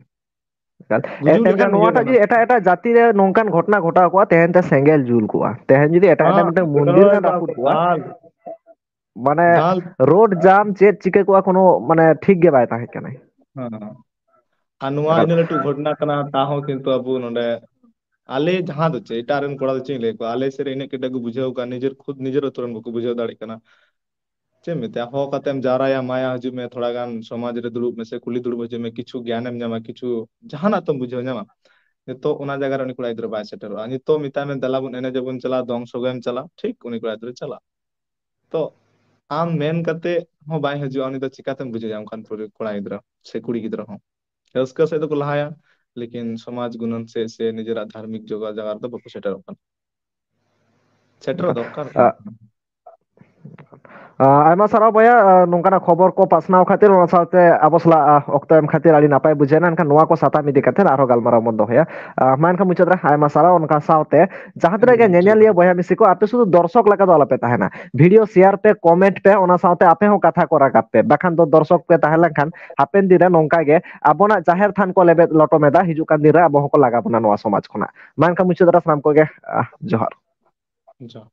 ᱮᱱᱠᱷᱟᱱ, ᱜᱩᱡᱩᱜ ᱮᱱᱠᱷᱟᱱ ᱞᱮᱠᱟᱱ ᱱᱚᱣᱟᱴᱟᱜ ᱤᱭᱟᱹ ᱡᱩᱫᱤ ᱠᱟᱱᱟ᱾ ᱮᱴᱟᱜ ᱮᱴᱟᱜ ᱡᱟᱹᱛᱤ ᱨᱮ ᱱᱚᱝᱠᱟᱱ ᱜᱷᱚᱴᱚᱱᱟ ᱜᱷᱚᱴᱟᱣ ᱠᱚᱜᱼᱟ, ᱛᱮᱦᱮᱧ ᱛᱮ ᱥᱮᱸᱜᱮᱞ ᱡᱩᱞ ᱠᱚᱜᱼᱟ᱾ ᱛᱮᱦᱮᱧ ᱡᱩᱫᱤ ᱮᱴᱟᱜ ᱮᱴᱟᱜ ᱦᱮᱸ, ᱢᱤᱫᱴᱟᱝ ᱢᱚᱱᱫᱤᱨ ᱮᱠᱟᱞ, ᱨᱮᱱᱟᱜ ᱨᱟᱹᱯᱩᱫ ᱠᱚᱜᱼᱟ, ᱮᱠᱟᱞ, ᱢᱟᱱᱮ ᱮᱠᱟᱞ᱾ ᱨᱳᱰ ᱡᱟᱢ ᱪᱮᱫ ᱪᱤᱠᱟᱹ ᱠᱚᱜᱼᱟ, ᱠᱳᱱᱳ ᱢᱟᱱᱮ ᱴᱷᱤᱠ ᱜᱮ ᱵᱟᱭ ᱛᱟᱦᱮᱸ ᱠᱟᱱᱟ᱾ ᱦᱮᱸ᱾ ᱟᱨ ᱱᱚᱣᱟ ᱮᱠᱟᱞ᱾ ᱤᱱᱟᱹ ᱞᱟᱹᱴᱩ ᱜᱷᱚᱴᱚᱱᱟ ᱠᱟᱱᱟ, ᱛᱟᱦᱚᱸ ᱠᱤᱱᱛᱩ ᱟᱵᱚ ᱱᱚᱰᱮ ᱟᱞᱮ ᱡᱟᱦᱟᱸ ᱫᱚ ᱪᱮᱫ, ᱮᱴᱟᱜ ᱨᱮᱱ ᱠᱚᱲᱟ ᱫᱚ ᱪᱮᱫ ᱤᱧ ᱞᱟᱹᱭ ᱟᱠᱚᱣᱟ, ᱟᱞᱮ ᱥᱮᱫ ᱨᱮ ᱤᱱᱟᱹᱜ ᱠᱮᱴᱮᱡ ᱠᱚ ᱵᱩᱡᱷᱟᱹᱣ ᱠᱟᱜᱼᱟ, ᱱᱤᱡᱮᱨ ᱠᱷᱩᱫ ᱱᱤᱡᱮᱨ ᱟᱹᱛᱩ ᱨᱮᱱ ᱵᱟᱠᱚ ᱵᱩᱡᱷᱟᱹᱣ ᱫᱟᱲᱮᱭᱟᱜ ᱠᱟᱱᱟ᱾ ᱪᱮᱫ ᱮᱢ ᱢᱮᱛᱟᱭᱟ, ᱦᱚᱦᱚ ᱠᱟᱛᱮᱢ ᱡᱟᱣᱨᱟᱭᱟ, ᱢᱟᱭᱟ ᱦᱤᱡᱩᱜ ᱢᱮ, ᱛᱷᱚᱲᱟ ᱜᱟᱱ ᱥᱚᱢᱟᱡᱽ ᱨᱮ ᱫᱩᱲᱩᱵ ᱢᱮᱥᱮ, ᱠᱩᱞᱦᱤ ᱫᱩᱲᱩᱵ ᱦᱤᱡᱩᱜ ᱢᱮ, ᱠᱤᱪᱷᱩ ᱜᱮᱭᱟᱱᱮᱢ ᱧᱟᱢᱟ, ᱠᱤᱪᱷᱩ ᱡᱟᱦᱟᱱᱟᱜ ᱛᱚᱢ ᱵᱩᱡᱷᱟᱹᱣ ᱧᱟᱢᱟ᱾ ᱱᱤᱛᱚᱜ ᱚᱱᱟ ᱡᱟᱭᱜᱟ ᱨᱮ ᱩᱱᱤ ᱠᱚᱲᱟ ᱜᱤᱫᱽᱨᱟᱹ ᱵᱟᱭ ᱥᱮᱴᱮᱨᱚᱜᱼᱟ᱾ ᱱᱤᱛᱚᱜ ᱢᱮᱛᱟᱭ ᱢᱮ, ᱫᱮᱞᱟ ᱵᱚᱱ ᱮᱱᱮᱡ ᱟᱵᱚᱱ ᱪᱟᱞᱟᱜᱼᱟ, ᱫᱚᱝ ᱥᱚᱜᱚᱭᱮᱢ ᱪᱟᱞᱟᱜᱼᱟ, ᱴᱷᱤᱠ ᱩᱱᱤ ᱠᱚᱲᱟ ᱜᱤᱫᱽᱨᱟᱹ ᱪᱟᱞᱟᱜᱼᱟ᱾ ᱛᱚ ᱟᱢ ᱢᱮᱱ ᱠᱟᱛᱮ ᱦᱚᱸ ᱵᱟᱭ ᱦᱤᱡᱩᱜᱼᱟ, ᱩᱱᱤ ᱫᱚ ᱪᱤᱠᱟᱛᱮᱢ ᱵᱩᱡᱷᱟᱹᱣ ᱧᱟᱢ ᱠᱷᱟᱱ ᱯᱩᱨᱟᱹ ᱠᱚᱲᱟ ᱜᱤᱫᱽᱨᱟᱹ ᱥᱮ ᱠᱩᱲᱤ ᱜᱤᱫᱽᱨᱟᱹ ᱦᱚᱸ? ᱨᱟᱹᱥᱠᱟᱹ ᱥᱮᱫ ᱫᱚᱠᱚ ᱞᱟᱦᱟᱭᱟ, ᱞᱮᱠᱤᱱ ᱥᱚᱢᱟᱡᱽ ᱜᱩᱱᱟᱹᱱ ᱥᱮᱫ ᱥᱮ ᱱᱤᱡᱮᱨᱟᱜ ᱫᱷᱟᱨᱢᱤᱠ ᱡᱚᱜᱟᱣ ᱡᱟᱜᱟᱣ ᱨᱮᱫᱚ ᱵᱟᱠᱚ ᱥᱮᱴᱮᱨᱚᱜ ᱠᱟᱱᱟ᱾ ᱥᱮᱴᱮᱨᱚᱜ ᱫᱚᱨᱠᱟᱨ ᱠᱟᱱᱟ᱾ ᱟ-, ᱟ, ᱟᱭᱢᱟ ᱥᱟᱨᱦᱟᱣ ᱵᱚᱭᱦᱟ, ᱟ, ᱱᱚᱝᱠᱟᱱᱟᱜ ᱠᱷᱚᱵᱚᱨ ᱠᱚ ᱯᱟᱥᱱᱟᱣ ᱠᱷᱟᱹᱛᱤᱨ, ᱚᱱᱟ ᱥᱟᱶᱛᱮ ᱟᱵᱚ ᱥᱟᱞᱟᱜ, ᱟ, ᱚᱠᱛᱚ ᱮᱢ ᱠᱷᱟᱹᱛᱤᱨ ᱟᱹᱰᱤ ᱱᱟᱯᱟᱭ ᱵᱩᱡᱷᱟᱹᱣ ᱮᱱᱟ᱾ ᱮᱱᱠᱷᱟᱱ ᱱᱚᱣᱟ ᱠᱚ ᱥᱟᱛᱟᱢ ᱤᱫᱤ ᱠᱟᱛᱮ ᱟᱨᱦᱚᱸ ᱜᱟᱞᱢᱟᱨᱟᱣ ᱵᱚᱱ ᱫᱚᱦᱚᱭᱟ᱾ ᱟ, ᱢᱟ ᱮᱱᱠᱷᱟᱱ ᱢᱩᱪᱟᱹᱫ ᱨᱮ ᱟᱭᱢᱟ ᱥᱟᱨᱦᱟᱣ᱾ ᱚᱱᱠᱟ ᱥᱟᱶᱛᱮ ᱡᱟᱦᱟᱸ ᱛᱤᱱᱟᱹᱜ ᱜᱮ ᱦᱩᱸ, ᱴᱷᱤᱠ ᱧᱮᱧᱮᱞᱤᱭᱟᱹ ᱜᱮᱭᱟ᱾ ᱵᱚᱭᱦᱟ ᱢᱤᱥᱤ ᱠᱚ, ᱟᱯᱮ ᱥᱩᱫᱷᱩ ᱫᱚᱨᱥᱚᱠ ᱞᱮᱠᱟ ᱫᱚ ᱟᱞᱚᱯᱮ ᱛᱟᱦᱮᱱᱟ, video share ᱯᱮ, comment ᱯᱮ, ᱚᱱᱟ ᱥᱟᱶᱛᱮ ᱟᱯᱮ ᱦᱚᱸ ᱠᱟᱛᱷᱟ ᱠᱚ ᱨᱟᱠᱟᱵ ᱯᱮ, ᱵᱟᱠᱷᱟᱱ ᱫᱚ ᱫᱚᱨᱥᱚᱠ ᱯᱮ ᱛᱟᱦᱮᱸ ᱞᱮᱱᱠᱷᱟᱱ ᱦᱟᱯᱮᱱ ᱫᱤᱱ ᱨᱮ ᱱᱚᱝᱠᱟ ᱜᱮ ᱟᱵᱚᱱᱟᱜ ᱡᱟᱦᱮᱨ ᱛᱷᱟᱱ ᱠᱚ ᱞᱮᱵᱮᱫ ᱞᱚᱴᱚᱢ ᱮᱫᱟ, ᱦᱤᱡᱩᱜ ᱠᱟᱱ ᱫᱤᱱ ᱨᱮ ᱟᱵᱚ ᱦᱚᱸᱠᱚ ᱞᱟᱜᱟ ᱵᱚᱱᱟ ᱱᱚᱣᱟ ᱥᱚᱢᱟᱡᱽ ᱠᱷᱚᱱᱟᱜ᱾ ᱢᱟ ᱮᱱᱠᱷᱟᱱ ᱢᱩᱪᱟᱹᱫ ᱨᱮ ᱥᱟᱱᱟᱢ ᱠᱚᱜᱮ, ᱟ, ᱡᱚᱦᱟᱨ᱾ ᱡᱚᱦᱟᱨ᱾